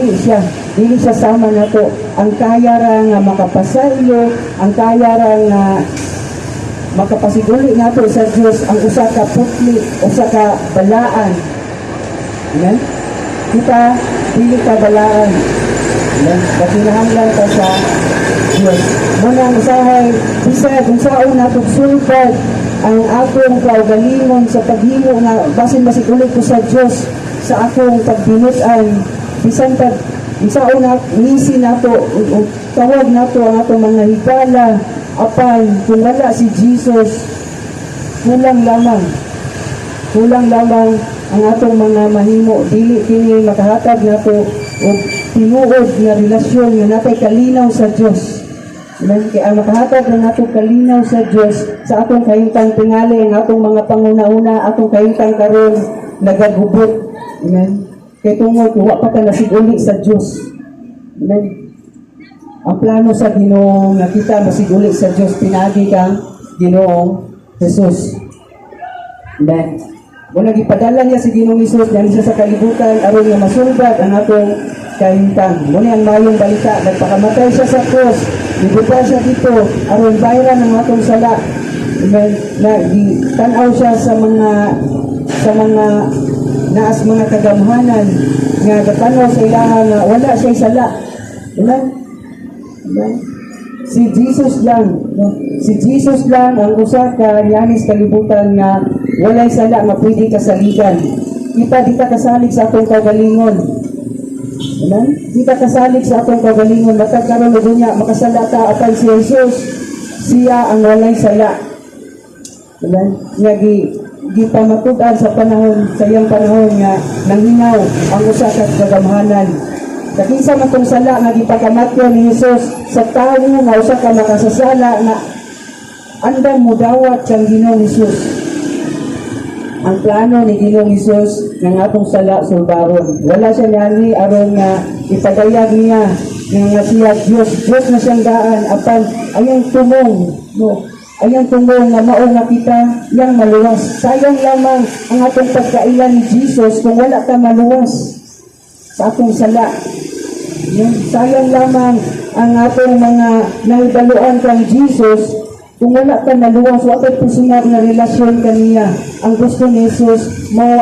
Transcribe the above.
Siya, dili siya sama nato. Ang kaya ra nga makapasaylo, ang kaya ra nga makapasiguli nato sa Dios, ang usa ka putli, usa ka balaan. Amen? Kita dili ka balaan. Amen? Nagkinahanglan ta sa Dios. Muna ang usahay, bisag unsaon nato sulbad ang atong kaugalingon sa paghimo nga basin masiguli ko sa Dios sa akong pagbinutan, bisan pag unsaon na ngisi nato o tawag nato ang atong mga higala, apan kung wala si Jesus, kulang lamang, kulang lamang ang atong mga mahimo. Dili kini makahatag nato og tinuod nga relasyon nga natay kalinaw sa Dios. Amen. Kaya ang makahatag na nato kalinaw sa Dios sa atong kahimtang, tingali ang atong mga panguna-una, atong kahimtang karon nagagubot. Amen. Kay tungod wa pa ta nasiguli sa Dios. Amen. Ang plano sa Ginoo nga kita masiguli sa Dios pinaagi kang Ginoong Jesus. Amen. Muna gipadala niya si Ginoong Hesus diyan siya sa kalibutan aron nga masulbad ang atong kahimtang. Muna ang mayong balita, nagpakamatay siya sa krus, gibuta siya dito aron bayaran ang atong sala. Amen. Na tan-aw siya sa mga naas mga kagamhanan nga gatanaw sa ilaha nga wala siya sala. Amen. Amen. Si Jesus lang, no? Si Jesus lang ang usa ka nianis kalibutan nga walay sala nga pwede kasaligan. Kita di ta kasalig sa atong kaugalingon. Amen? Di ta kasalig sa atong kaugalingon. Matag karon ug unya makasala ta, apan si Jesus, siya ang walay sala. Amen? Nga gipamatud-an sa panahon, sa iyang panahon nga nanghingaw ang usa ka kagamhanan. Kakinsa man tong sala nga gipakamatyo ni Jesus sa tawo nga usa ka makasasala nga andam modawat kang Ginoong Hesus? Ang plano ni Ginoong Hesus nga atong sala sulbaron. Wala siya niani aron nga ipadayag niya nga siya Dios, Dios na siyang daan, apan ayang tumong, no, ayang tumong nga mao nga kita yang maluwas. Sayang lamang ang atong pagkaila ni Jesus kung wala ta maluwas sa atong sala. Yan, sayang lamang ang atong mga nahibaluan kang Jesus kung wala ka naluwas, wala kay personal nga relasyon kaniya. Ang gusto ni Jesus, mao